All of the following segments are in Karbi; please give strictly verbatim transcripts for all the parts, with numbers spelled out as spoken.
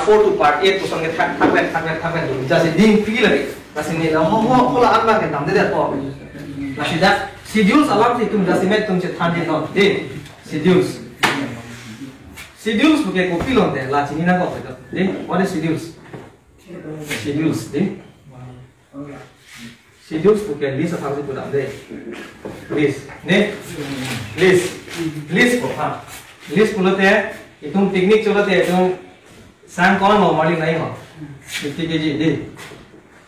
four to part eight puson ke thak thak vet thak vet thak vet dun. Jasi dingpi lagi. Lasi ne la ho ho ho la an abang ke damdedet po. Lasi dak schedules alam si itum jasemet atum chethan dun non. Dei, schedules. Schedules puke kopilonte la chini nangkok betul. Dei, what is schedules? Schedules, dei. Schedules puke list aphansi pudam dei. List. Ne? List. List pu ha. List pulote itum picnic cholote itum sang ko-an lo marli nangji ho. Fifty K G dei.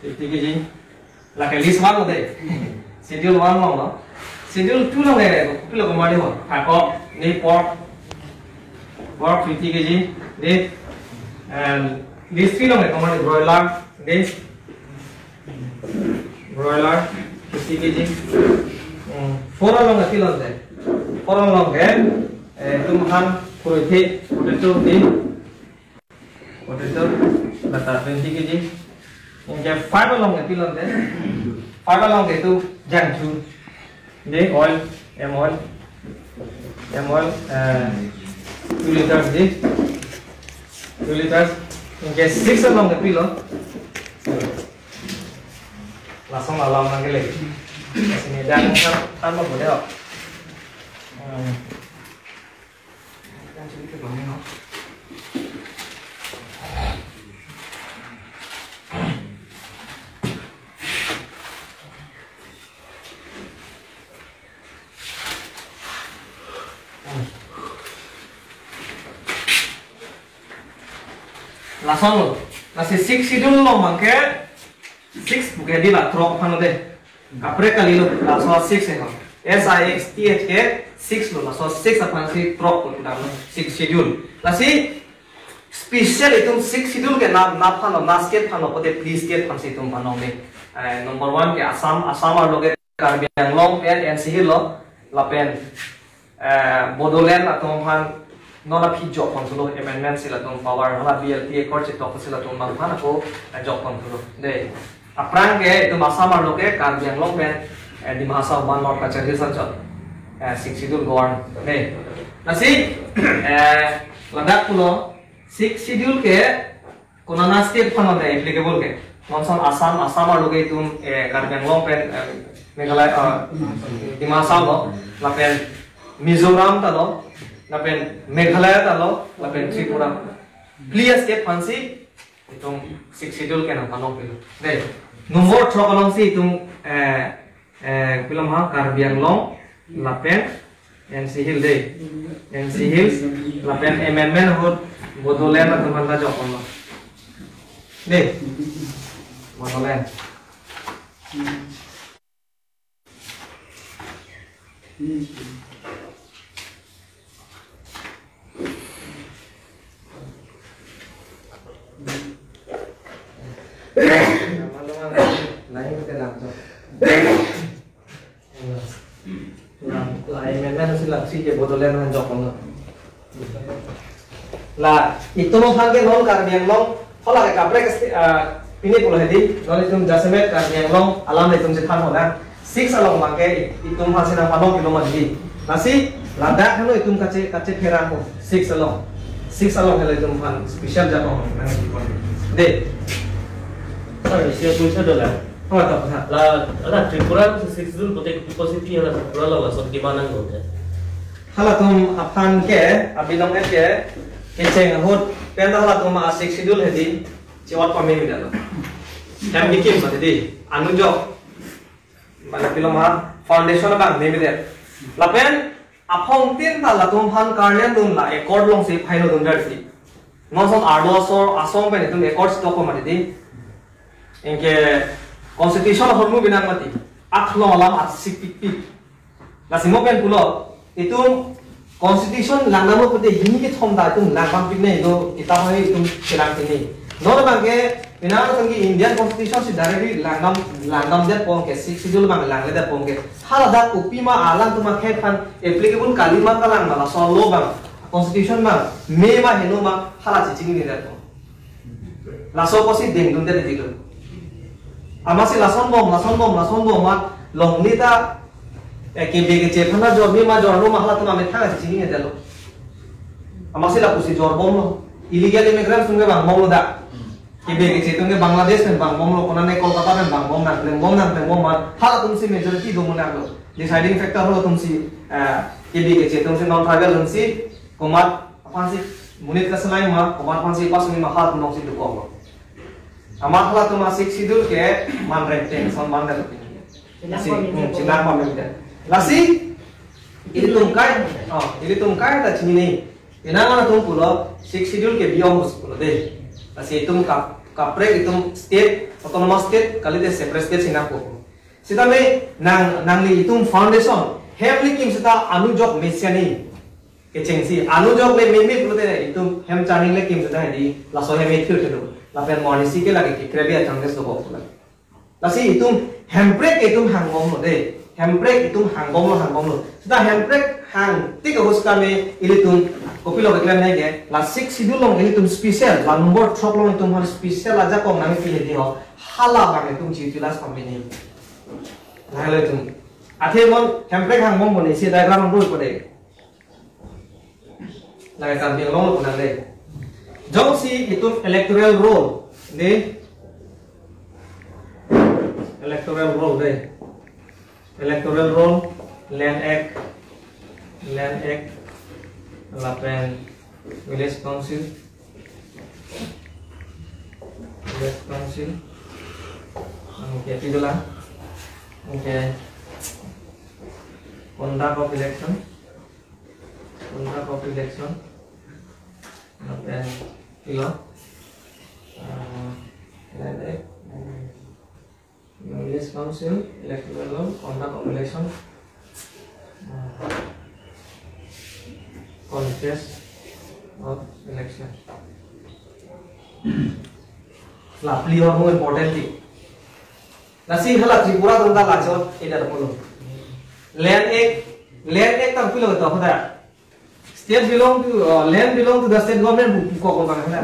Fifty K G. Lake list one lo dei. Schedule one lo lo. Schedule two lo nge kopilo ko marli ho. Ako ne pork. Pork fifty K G dei. And list three lo nge ko marli broiler dei. Broiler fifty K G. Hmm, four along ke pilon dei. Four along ke, eh, itum han kurui thi, potato dei. Potato lata twenty K G. Anke five along ke pilon dei. Five along ke itum jangthu. Dei, oil, M oil. M oil, eh, two liters dei. Two liters. Anke six along ke pilon. Lason alam nangkele. Sini dan kan kan mau boleh kok. Hmm. Lason lo. Lasi six schedule lo abang ke six puke dei la throk aphan lo dei. Kaprek kali lo, laso six e ho. S I X T H ke six lo, laso six aphansi throk lo dam lo, six schedule. Lasi special itum six schedule ke na na aphan lo, na state aphan lo, pote phli state aphansi itum panon dei. Eh, number one ke Assam, Assam arlo ke Karbi Anglong pen N C Hill lo, lapen eh, Bodoland atum aphan non aphi jok pon thulo, amendment si latum power hala B L P accord chetok si latum abang aphan ako, eh, jok pon thulo. Dei. Aphrang ke itum Assam arlo ke Karbi Anglong pen, eh, Dima Hasao ban North Cachar Hills anchot, eh, six schedule govern. Dei. Lasi, eh, ladak pulo six schedule ke konana state aphan lo dei applicable ke. Monson Assam, Assam arlo ke itum, eh, Karbi Anglong pen, eh, Meghalaya, eh, Dima Hasao lo, lapen Mizoram ta lo, lapen Meghalaya ta lo, lapen Tripura. Phli state aphansi itum six schedule ke nangpanon pilo. Dei, number throk alongsi itum, eh, eh, kopilo ma Karbi Anglong, lapen N C Hill dei. N C Hills, lapen amendment ahut Bodoland atum aphan ta jok pon lo. Dei. Bodoland. La, la amendment si la si ke Bodoland aphan jok pon lo. La, itum aphan ke non Karbi Anglong, hala ke kaprek ke, ah, pine pulo hedi, non itum jasemet Karbi Anglong alam itum chethan ho na. Six along abang ke itum aphansi nangpanon pilo ma dei. Lasi, ladak helo itum kache, kachepherang ho, six along. Six along helo itum aphan special jok pon nang pon. Dei. Sir, isi atum sa dola. Oh, tak apa. La, la Tripura si six schedule pote kopi apotsi hala Tripura lo lason demand nangkok ke. Halatum aphan ke, abinong ke, kecheng ahut, pen halatum a six schedule hedi, chewat pame mi dalo. Hem bikim mati dei, anujok. Mane kopilo ma, foundation abang meme det. Lapen, aphong tin ta latum aphan karyan dun la accord alongsi phaino dun dar si. Monson arlo asor, asong pen itum accord stock ko mati dei. Anke constitution ahormu binang mati. Akhlo alam atsik pikpik. Lasi mo pen pulo, itum constitution langdam pote hini kethom ta itum lang pangpik ne do, kita hai itum chelang pik ne. Non abang ke, pinang tangki Indian constitution si directly langdam, langdamdet pon ke, six schedule abang langledet pon ke. Hala dak kopi ma alangtum akhei aphan applicable kali ma kalang ma laso law abang, constitution abang, me ma heno ma hala chechini nedet pon. Laso apotsi dengdundet dei lo. Amatsi lason bom, lason bom, lason bom ma longle ta, eh, kebe keche aphan ta jor, me ma jor lo ma halatum amethang si chini nedet lo. Amatsi lapusi jor bom lo. Illegal immigrants atum ke vangbomlo dak. Kebe keche atum ke Bangladesh pen vangbomlo, konane Kolkata pen vangbom nang, klembom nang, klembom nang. Halatum si majority do munak lo. Deciding factor halatum si, eh, kebe keche atum si, non tribal atum si, komat aphan si monit kaselai ma, komat aphan si pass ma, halatum si dokoklo. Amat halatum a-Sixth Schedule ke man rengteng, son man rengteng. Lasi, hmm, chinang pamit ya. Lasi, ilitum kai, oh, ilitum kaita chinine. Penang atum pulo, Sixth Schedule ke beyond pusi pulo de. Lasi itum kap-, kaprek itum state, autonomous state, kalite separate state si nangpo. Sitame nang, nanglitum foundation, hem le kim seta anujok mesiani. Kechengsi, anujok le meme pulote itum hem charning le kim seta hedi, laso hem ethir thelo. Lapen morning si ke lake kekrebi a-chances do pulo. Lasi itum hemprek itum hangbomlo de. Hemprek itum hangbomlo, hangbomlo. Seta hemprek hang tik ahut sitame ilitum kopilo keklem nai ke, la Sixth Schedule along ilitum special, la number throk along itum har special ajakong nangpi hedi ho. Hala abang itum chi utilize pamini. Lahelo itum. Athe non hemprek hangbompo ne si diagram do ko de. Lake Karbi Anglong lo punan de. Jongsi itum electoral roll de. Electoral roll de. Electoral roll, Land Act, Land Act, lapen Village Council, Village Council, okay, pi dolang, okay, conduct of election, conduct of election, lapen pilo, ah, Land Act, Village Council, electoral law, conduct of election, ah, contest of election. La pli ahormu important ti. Lasi hala Tripura atum ta lachot, ida pulo. Land Act, Land Act tang pilo to hoda. State belong to, uh, land belong to the state government, bu, bu kok bang na.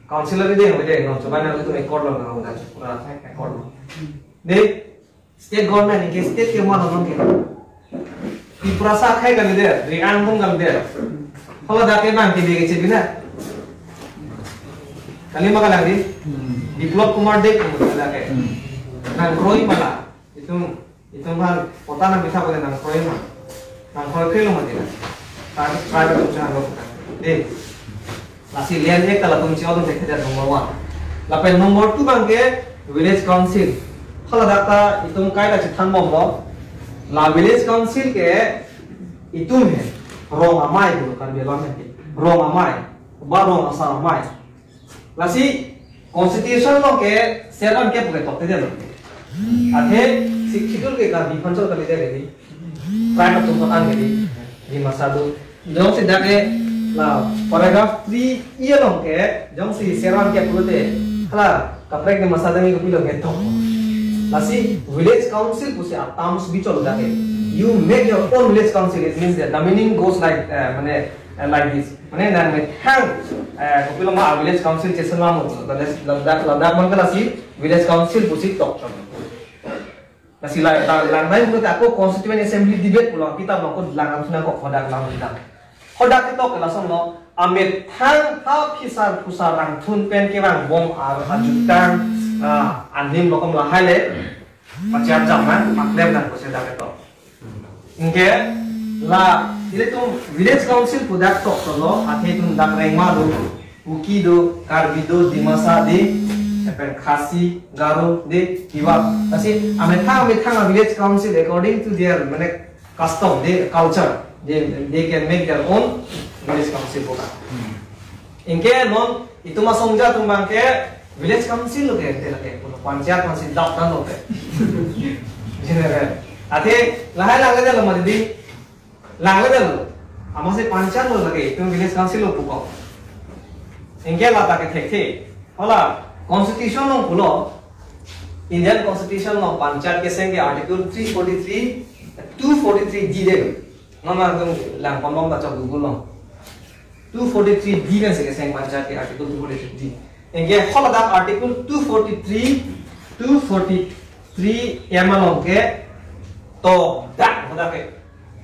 Councillor de, de, no, coba na itu record lo na, udah, pura record lo. De, state government ke, state ke mana ke? Tiprasa akhai kalidet, Reang pun kalidet. Hala dak ke bang ke dia ke cebina. Kali ma kalang di? Biplab Kumar Deb pun kalidet ke. Nangkroi ma la. Itum, itum aphan patta nangpitha pule nangkroi ma. Nangkroi kroi lo ma tina. Tar, tar atum si hanglo. De. Lasi Land Act ta latum si atum thekthedet number one. Lapen number two bang ke Village Council. Hala dak ta itum kaita chethanbomlo. La Village Council ke itum he. Rong amei dolo Karbi Anglong he. Rong amei. Ba rong asar amei. Lasi constitution along ke seven ke puke tokte delo. Athe Sixth Schedule ke Karbi aphan chot kalidet ke di. Tribe atum aphan ke di. Dimasa do. Jongsi dak ke la paragraph three E along ke, jongsi seven ke pulote, hala kaprek Dimasa dami kopi along ke tok. Lasi Village Council pusi a-terms bichot dak ke. You make your own Village Council. It means that the meaning goes like, eh, mane, eh, like this. Mane nangmethang, eh, kopilo ma Village Council chesen ma mo. Ladak, ladak, ladak man ke lasi Village Council pusi tokchot. Lasi la, la, lang nai mo ta ko Constituent Assembly debate pulo, kita mo ko lang nang ko hodak lang kita. Hodak ketok ke lason lo, amethang ha phisar phusar nangthun pen kevangbom ar ajutang, ah, anim lokom lahai le. Pacham jam nang, paklem nang ko sedak ketok. Anke la, ilitum Village Council pu dak tokchotlo, athe itum dak rengma do, Kuki do, Karbi do, Dimasa de, lapen Khasi, Garo de, Tiwa. Lasi amethang amethang a-Village Council according to their, mane, custom, de, culture, de, they can make their own Village Council pu ka. Anke non itum asongja atum bang ke Village Council lo ke, te lake, pulo Panchayat Council dap dan lo ke. General. Athe lahai langledetlo ma di, langledetlo. Amatsi Panchayat lo lake, itum Village Council lo pu ko. Anke la ta ke thekthe. Hala Constitution along pulo, Indian Constitution along Panchayat keseng ke Article three forty-three, two forty-three D de. Mama tung lang pon bom ta chok Google along. Two forty-three D kan si keseng Panchayat ke Article two forty-three D. Anke hala dak Article two forty-three, two forty-three M along ke to dak dak ke.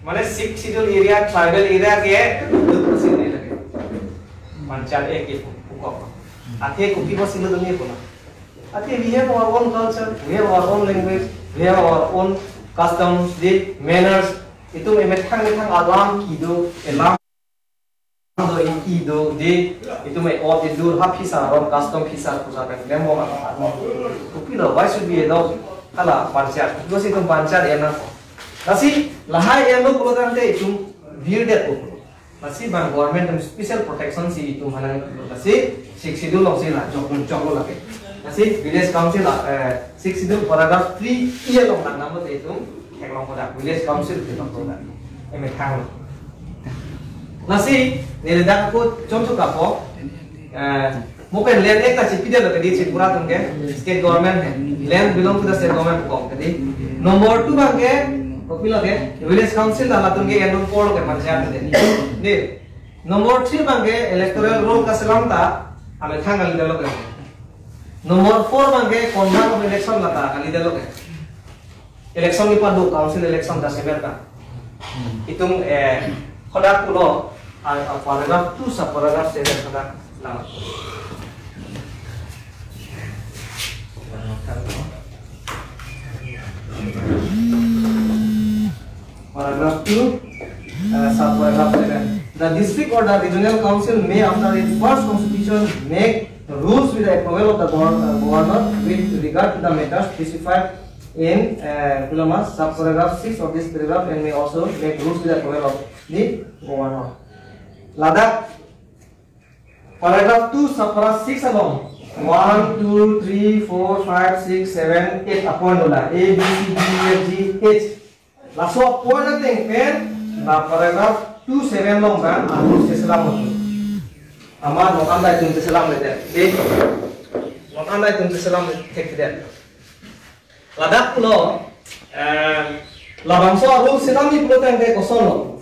Mane Sixth Schedule area, tribal area ke duk si ni lake. Panchayat Act ke pu-, pukok. Athe kopi apotsi lo dun-e pulo. Athe we have our own culture, we have our own language, we have our own customs, the manners. Itum emethang methang alam kedo, alam do, ingki do, the itum e-ot edur ha aphi sa aron, custom aphi sa pusa pen klembom. Kopilo, why should we adopt hala panchayat? Because itum panchayat en nangkok. Lasi lahai enlo pulo tangte itum virdetpo pulo. Lasi bang government atum special protection si itum aphan nanglo. Lasi Sixth Schedule alongsi la jokdun choklo lake. Lasi Village Council, eh, Sixth Schedule paragraph three A along nang nanglo te itum theklong kodak Village Council theklong kodak. Emethang lo. Lasi neli dak ako chomchok apo, eh, mo pen Land Act ta chipidetlo ke di Tripura atum ke, state government he. Land belong to the state government ko ke di. Number two abang ke, kopilo ke, Village Council ta latum ke endun porlo ke panchayat ke di. Di. Number three abang ke electoral roll kaselam ta amethang kalidetlo ke. Number four abang ke conduct of election lata kalidetlo ke. Election kepado, council election ta semer ta. Itum, eh, kodak pulo, ah, ah, paragraph two sub paragraph seven kodak lang. Paragraph two, uh, sub paragraph seven. The district or the regional council may, after its first constitution, make rules with the approval of the govern-, uh, governor with regard to the matters specified in, uh, column sub paragraph six of this paragraph and may also make rules with the approval of the governor. Ladak paragraph two sub paragraph six along one, two, three, four, five, six, seven, eight a-point lo la. A, B, C, D, E, F, G, H. Laso a-point ateng pen la paragraph two seven along abang a-rules cheselam lo. Amat non anta itum cheselamledet. De, non anta itum cheselamle thekthedet. Ladak pulo, eh, labangso a-rules cheselamji pulo tangte kosonlo?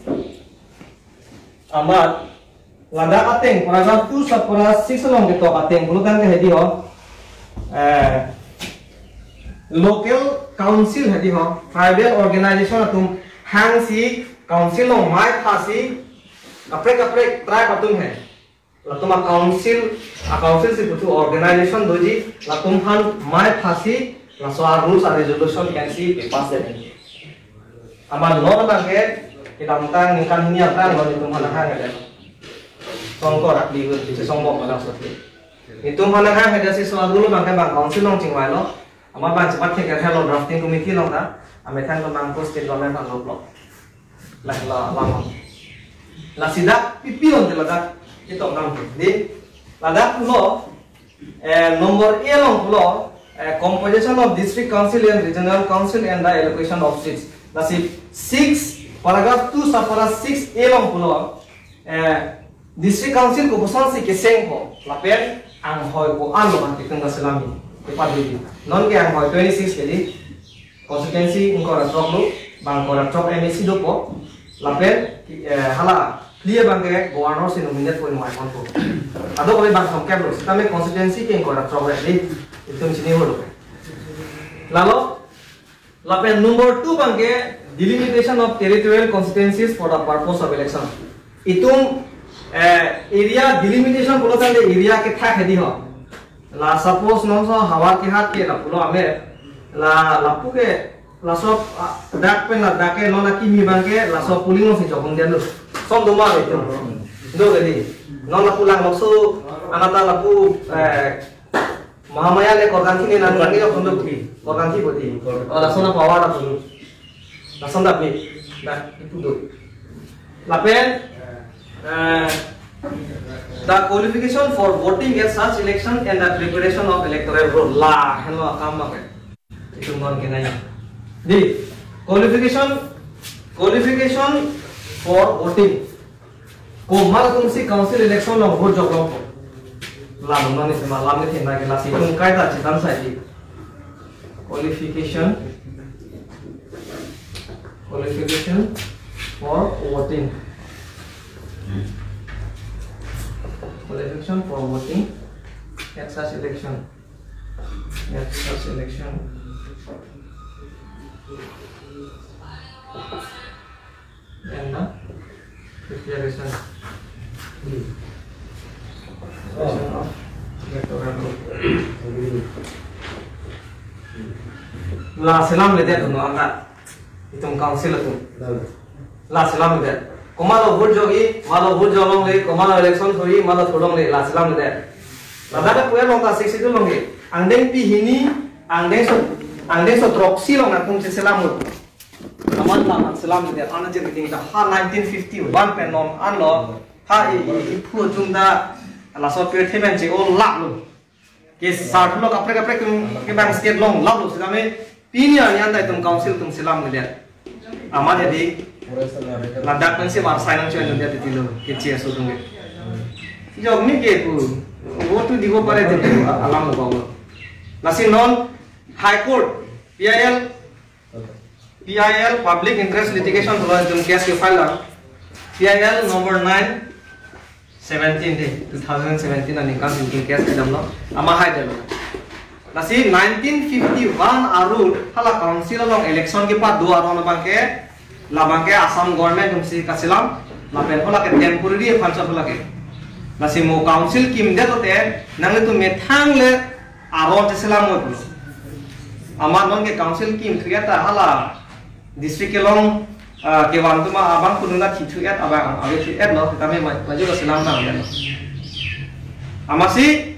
Amat ladak ateng paragraph two sub paragraph six along ketok ateng pulo tangte hedi ho. Eh, local council hedi ho, tribal organization atum hangsi council along mei phasi kaprek kaprek tribe atum he. Latum a-council, a-council si putu organization doji, latum aphan mei phasi laso a-rules a-resolution pensi pass de. Amat non abang ke kedamtang ningkan hini aphrang lo itum aphan nanghang-edet. Songkor akli gun, chesongbom abang sotke. Itum aphan nanghang-edet si laso a-rule abang ke bang council along chingvailo. Amat bang chepathek-et helo drafting committee along ta. Amethang atum bang ko state government aphan lo block. La, la, la. Lasi dak pipi on te ladak ketok nang di. Ladak pulo, eh, number A along pulo, eh, composition of district council and regional council and the allocation of seats. Lasi six, paragraph two sub paragraph six A along pulo, eh, district council kopuson si kesengpo, lapen anghoi ko-an lo kan itum kaselamji, kepadunji. Non ke anghoi twenty-six ke di, constituency ingkoi ra throk lo, bang ingkoi ra throk M A C dopo, lapen, eh, hala, phli abang ke governor si nominate po, invited po. Kadokave bang songkep lo, sitame constituency ke ingkoi ra throk re di, itum chini ho lo. Lalo, lapen number two abang ke delimitation of territorial constituencies for the purpose of election. Itum, eh, area delimitation pulo tangte area kethak hedi ho. La suppose non so Howraghat ke lapulo ame, la lapu ke laso, ah, dak pen ladak ke non akimi abang ke laso polling along si jokdundet lo. Som doma itum. Do ke di. Non lapu Langlokso, anat ta lapu, eh, Mahamaya le Korkanthi ne nang nang yok untuk di. Korkanthi boti. Oh, lason na power na pulu. Lason ta bi. Dak ipu do. Lapen, eh, the qualification for voting at such election and the preparation of electoral roll. La, helo akam ma ke. Itum non ke nai. Di, qualification, qualification for voting. Komat atum si council election along vote jok longpo. Lam non isi ma lam ni thina ke lasi itum kaita chethan sai di. Qualification, qualification for voting. Qualification for voting at such election. At such election. And the preparation. La selamledet, no, anta itum council atum. La selamledet. Komatlo vote jokji, komatlo vote jok longle, komatlo election thurji, komatlo thur longle, la selamledet. Ladak ke pu-et along ta Sixth Schedule along ke. Angdengpi hini, angdengso, angdengso throksi along nangtum cheselam mo. Amat la selamledet, ana jir kiting ta ha nineteen fifty-one pen non anlo, ha i, i, i phu jung ta, laso pirthe pen che-o lap lo. Ke sarthu lo kaprek kaprek tum ke bang state along lap lo, setame pini arni anta itum council atum selamledet. Amat jadi, ladak pensi war sign ang chuen dia titilo, ke C S O atum ke. Jok ni ke pu, vote to dibo pare titilo, alam lo bawa. Lasi non High Court, P I L, P I L, Public Interest Litigation, pulo itum case ke file lang. P I L number nine seventeen de, two thousand seventeen aningkan itum case kedamlo, ama hai damlo. Lasi nineteen fifty-one arut hala council along election kepado aron abang ke, labang ke Assam government atumsi kaselam, lapen hala ke temporary aphan chot hala ke. Lasi mo council kimdet lote, nanglitum methang le aron cheselam mo pulo. Amat non ke council kimthu-et ta hala district kelong, ah, kevan atum abang kunu na thithu-et abang ave thu-et lo, kami ma-, maju kaselam nang lo. Amatsi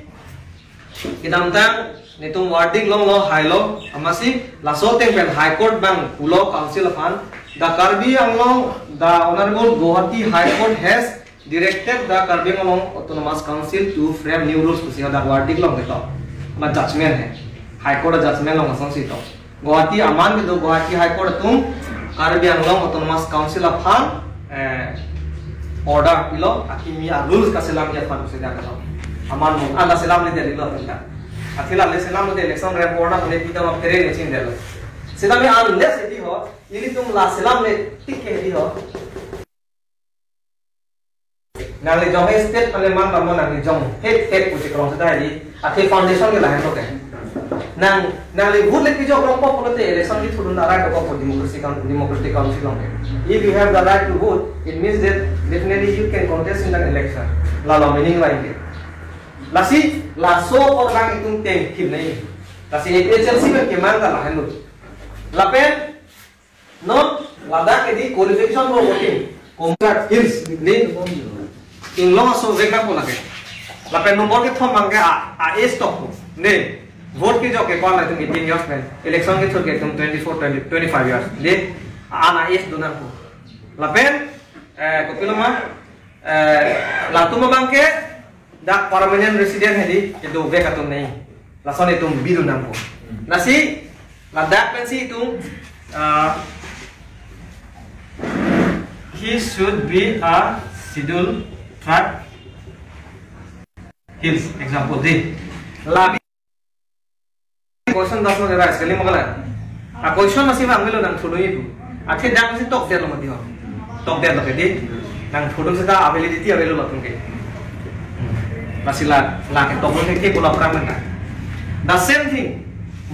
kedamtang netum verdict longlo, hailo, amatsi laso ateng pen High Court abang pulo council aphan, the Karbi Anglong, the Honorable Guwahati High Court has directed the Karbi Anglong Autonomous Council to frame new rules pusi hadak verdict along ketok. Ma judgment he. High Court judgment along asonsi tok. Guwahati aman kedo Guwahati High Court atum Karbi Anglong Autonomous Council aphan, eh, order pilo, akimi a rules kaselamji aphan pusi dak ketok. Aman mo, anta selamledet lo tenta. Athe la le selamledet election rem order ne pita ma phere ne chin delo. Setame unless edi ho, ilitum la selamledet tik ke di ho. Nangli jong he state parliament tamo nangli jong he he pusi krong seta di. Athe foundation ke lahen lo ke. Nang, nangli vote le pijok rongpo pulote election kethurdun a right dokokpo democracy coun-, democratic country along ke. If you have the right to vote, it means that definitely you can contest in an election. Lalo meaning lain ke. Lasi, laso apor abang itum tengthim nai. Lasi A P H L C pen kemang ta lahen lo. Lapen non, ladak ke di qualification for voting. Komat hills, di Inglong aso vek nangpo lake. Lapen nombor kethom abang ke a, a age tok po. Di, vote kejok ke ko-an la itum eighteen years pen. Election kethur ke itum twenty-four, twenty, twenty-five years. Di, a, an a age do nangpo. Lapen, eh, kopilo ma, eh, latum abang ke, dak permanent resident hedi, kedovek atum nai. Lason itum bidun nangpo. Lasi, ladak pensi itum, ah, he should be a scheduled tribe hills, example di. Labi question das lo dera sekali makala. A question masih bang melo nangthudun ibu. Athe dak masih tokdet lo mati ho. Tokdet lo ke di. Nangthudun seta validity available latum ke. Masih la, la ke tokdet ke pula perang mana. The same thing.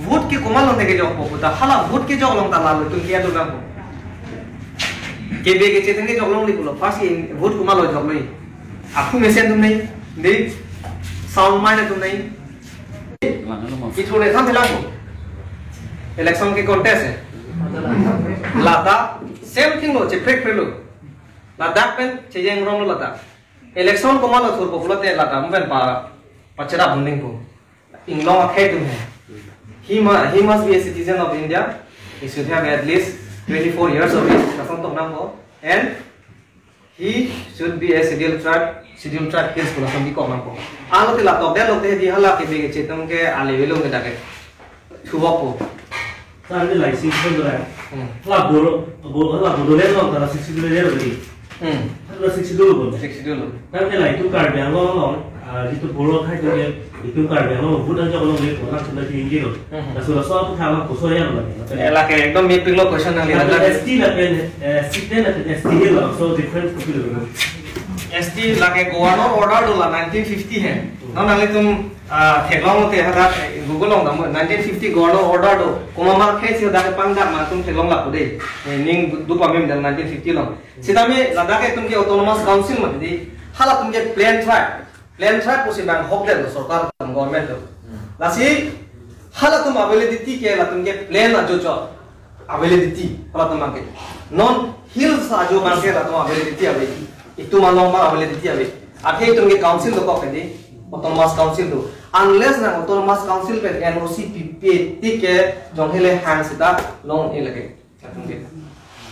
Vote ke komat along ke jokpo puta. Hala vote kejok along ta lalu tum ke adu nangpo. K B K cheteng kejok longle pulo. First in vote komat along joklo. Aku mesen atum nai. Di sound mind atum nai. Kethur le than thelang ko. Election ke contest he. Lata, same thing lo, cheprek pre lo. Ladak pen, chejeng rong lo lata. Election komat along thurpo pulote lata, mo pen pa, pachera bunding po. Inglong akhei atum he. He mu-, he must be a citizen of India. He should have at least twenty-four years of age. Lason tok nangpo. And he should be a scheduled tribe, scheduled tribe hills pu lason di kok nangpo. Alote la tokdet lote di hala ke B K chetong ke ale velong ke dak ke. Thuvok po. Tangte la isi pun tu kan. Hmm. La Boro, Bo-, la Bodoland along ta la Sixth Schedule lo tadi. Hmm. La Sixth Schedule lo. Sixth Schedule lo. Tangte la itum Karbi Anglong along, ah, itum Boro akhei atum ke, itum Karbi Anglong vote ajok longle, ko lang sudah tinggi lo. Hmm. Laso laso apu kama koso ya lo. Eh, lake ekdom mepik lo question nangli. Lapen S T lapen, eh, S T lapen S T hill lo, so difference kopi lo. S T lake governor order do la nineteen fifty he. Hmm. Non nanglitum, ah, theklong te hadak, eh, Google along dam, nineteen fifty governor order do. Komat akhei si hadak pangdak ma atum theklong lapu de. Eh, ning du, du pamim dan nineteen fifty along. Sitame ladak itum ke autonomous council mati di. Hala atum ke plain tribe. Plain tribe pusi bang hokdetlo sorkar atum, government atum. Lasi halatum a-validity ke, latum ke plain ajojo a-validity halatum abangke. Non hills ajo abangke latum a-validity ave. Itum along abang a-validity ave. Athe itum ke council dokok ke dei, autonomous council do. Unless nang autonomous council pen N O C pipe tik ke jong hele hang seta long-e lake.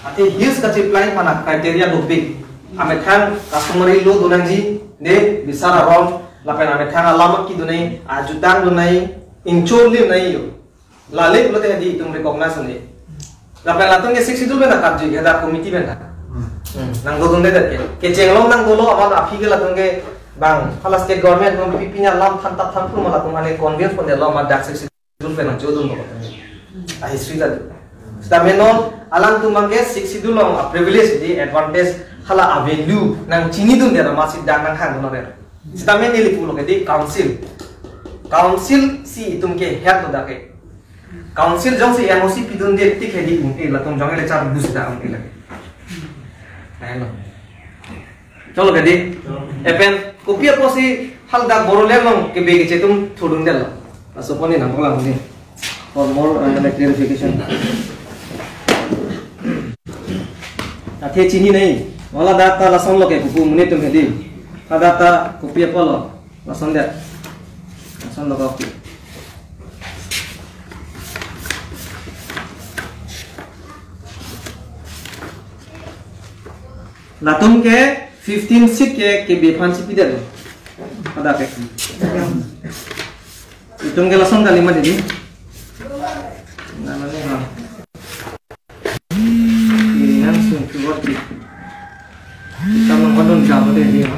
Athe hills kacheapply aphan a-criteria dopik. Amethang customary law donangji, dei, bisar aron, lapen amethang alam kedonai, ajutang donai, inchor lim nai yo. Lale pulote hedi itum recognize nai. Lapen latum ke Sixth Schedule pen akatji, hadak committee pen ta. Hmm, nangdodunde det ke. Kecheng along nangdolo amat aphi ke latum ke bang, hala state government atum pipi nya lam than tap than pur ma latum ane convince pondetlo amat dak Sixth Schedule pen nangchodun lo. A history ta do. Sitame non alangtum abangke Sixth Schedule along a-privilege, dei, advantage, hala a-value nangchinidunde amatsi dak nanghangdun lo. Sitame neli pulo ke dei council. Council si itum ke head lo dak ke. Council jongsi N O C pidunde tik hedi ong-e, latum jong ele char bus dak ong-e lake. Ayan lo. Cholo ke dei. Epen kopi apotsi haladak Bodoland along kebe keche atum thurdundetlo. Laso apot neli nangpaklang dei. For more, uh, clarification. Athe chini nai. Wala data lason lo ke pupu muni atum hedi. Haladak ta kopi apotlo. Lason det. Lason lo kopi. Latum ke fifteen seat ke kebe aphansi pidetlo. Hadak ke. Itum ke lason kali ma dei. Nana ne ha. Ini langsung keluar di. Kita mengandung jam dei, dei, ha.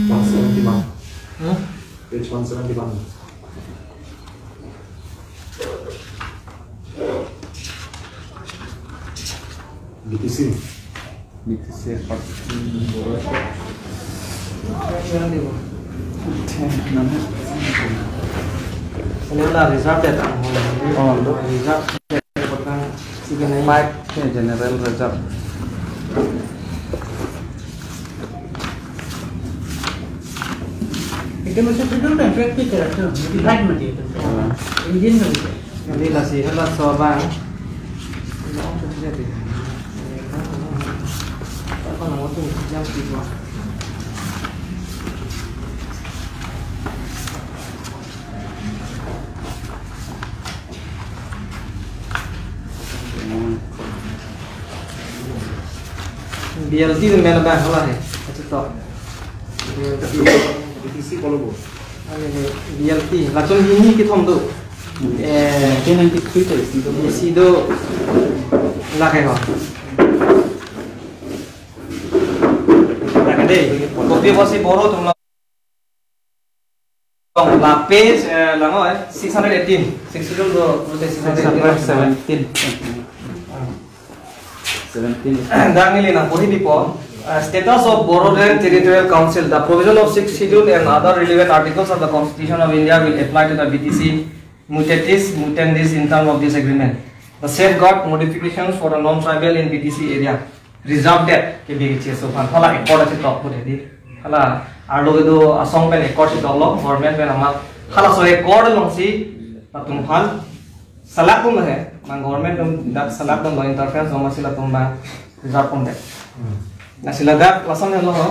One seventy-one. Hmm? Page one seventy-one. B T C. B T C. Ini adalah reserve ya, Kang? Oh, lo. Reserve. Five ke general reserve. Itu masih dulu kan praktik ya, tuh. Modified mati itu. Hmm. Engine tuh. Jadi lasi halaso abang. Apa nama tuh? Yang kedua. B L T itu main apa? Salah ya? Itu toh. B T C kalau bu. Ane, B L T. Latum hini kethom do. Eh, nineteen ninety-three ta isi do. Isi do. Lake ho. Lake dei. Kopi apotsi Boro atum la page, eh, langoi, six hundred eighteen. Sixty-two do, six hundred eighteen. Six hundred seventeen. Seventeen. Dak neli nangpori pipo, uh, status of Bodoland Territorial Council. The provision of Sixth Schedule and other relevant articles of the Constitution of India will apply to the B T C mutatis mutandis in term of this agreement. The safeguard modifications for the non-tribal in B T C area. Reserve det ke B T C aso aphan. Hala accord achetok pute dei. Hala arlo kedo asong pen accord achetok lo, government pen amat. Halaso accord alongsi latum aphan salak pon he, bang government atum dak salak pon lo, interference lo, amatsi latum bang reserve pondet. Lasi ladak lason helo ho.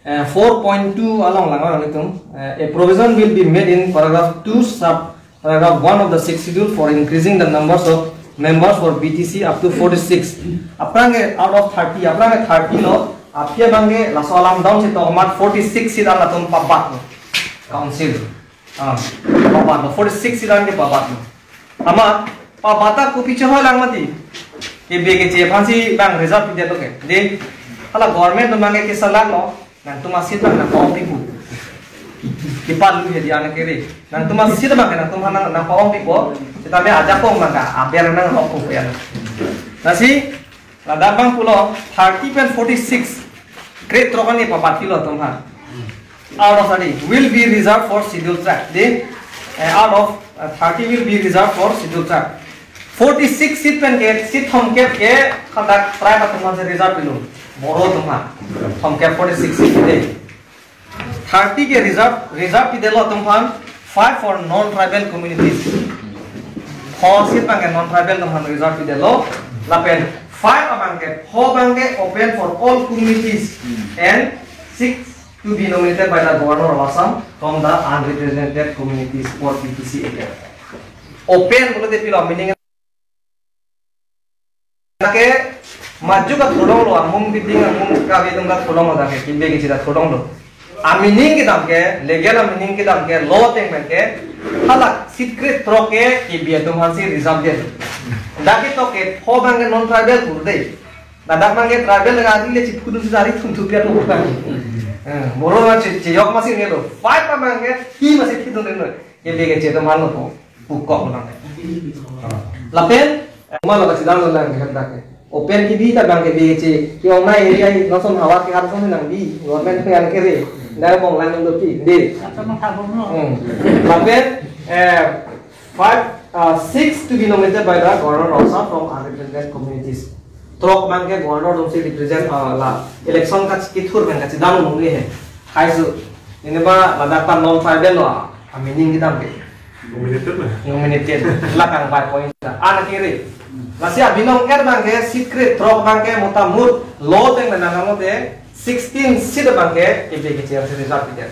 Eh, four point two along lang orang itu. Eh, a provision will be made in paragraph two sub paragraph one of the Sixth Schedule for increasing the numbers of members for B T C up to forty-six. Aphrang ke out of thirty, aphrang ke thirty lo, aphi abang ke laso alam down si to amat forty-six seat an latum pabat lo. Council. Ah, pabat lo, forty-six seat an ke pabat lo. Amat, pabat ta kopi chehoi lang mati. Ke B K J aphansi bang reserve pidet lo ke. Dei, hala government atum abang ke kesalak lo, nangtum aseat abang nangpa-ong pipo. Kipan lu jadi anak kiri. Nangtum aseat abang ke nangtum aphan nang, nangpa-ong pipo. Sitame ajakong abang ke, aber nang rok ko ya. Lasi, ladak bang pulo, thirty pen forty-six. Grade throk an ke pabat pilo atum aphan. Out of thirty will be reserved for Scheduled Tribe. Dei, Uh, out of uh, thirty will be reserved for Scheduled Tribe. Forty-six seat pen ke seat thomkep ke hadak tribe atum aphan si reserve pilo. Boro atum aphan. Thomkep forty-six seat de. Thirty ke reserve, reserve pidetlo atum aphan, five for non-tribal communities. Four seat abang ke non-tribal atum aphan reserve pidetlo. Lapen five abang ke, four abang ke open for all communities and six to be nominated by the Governor of Assam from the unrepresented communities or P T C area. Open pulote pilo meaning ke maju ka tholonglo, amung biding amung kabi atum ka tholonglo, dak ke kibi ke chida tholonglo. A meaning kedam ke, legal a meaning kedam ke, law ateng pen ke, halak seat krethrok ke kibi atum aphan si reserve det. Dak ke tok ke four abang ke non-tribal pur de. Ladak abang ke tribal, laga ari le chipudun si ari thum thu piat lo abang. Eh, boro ma chi, chiyok masi nelo. Five abang ke hi masi thidun nelo. Kibi ke chi atum aphan lo po. Pukok abang ke. Lapen, eh, ma lo ka chidang lo lang ke hadak ke. Open kibi ta abang ke bi ke chi. Ki-ong na area hi, lason havar ke har son nangbi. Government ke an kere. Dai bong lang lo pi. De. Ata ma thabong lo. Hmm. Lapen, eh, five, uh, six to be nominated by the Governor of Assam from unrepresented communities. Throk abang ke Governor atum si represent, uh, la election ka kithur pen kachidam nung le he. Hai su, ini ba ladak ta non-tribal lo, a meaning kedam ke. Nominated na. Nominated. Lakang five point ta. An kiri. Lasi abinong er abang ke seat krethrok abang ke motamot law ateng pen nangkamo te sixteen seat abang ke kibi ke chi si reserve pidet.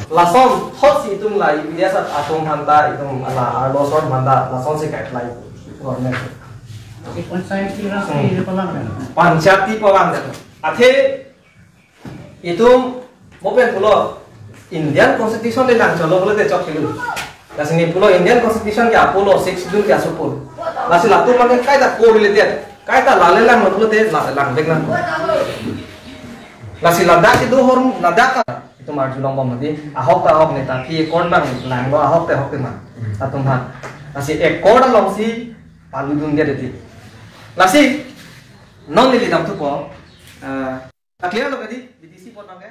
Lason thot si itum la U P D S atum aphan ta itum ala arlo sor manda lason si guideline government. Panchayati rasti Hmm. Palang kan? Panchayati palang kan. Athe itum mo pen pulo Indian Constitution le lang cholo pulote chok kilu. Lasi ne pulo Indian Constitution ke apulo Sixth Schedule ke asopul. Lasi latum mane kaita correlated, kaita lale lang pulote la lang vek lang. Lasi ladak ke do hor ladak ka itum arjulong bom mati. Ahok ta ahok ne ta phi accord abang langlo ahok te ahok te ma. Latum aphan. Lasi accord along si paludun dia deti. Lasi non neli damthupo. Eh, clear lo kadi? B T C pot abang ke?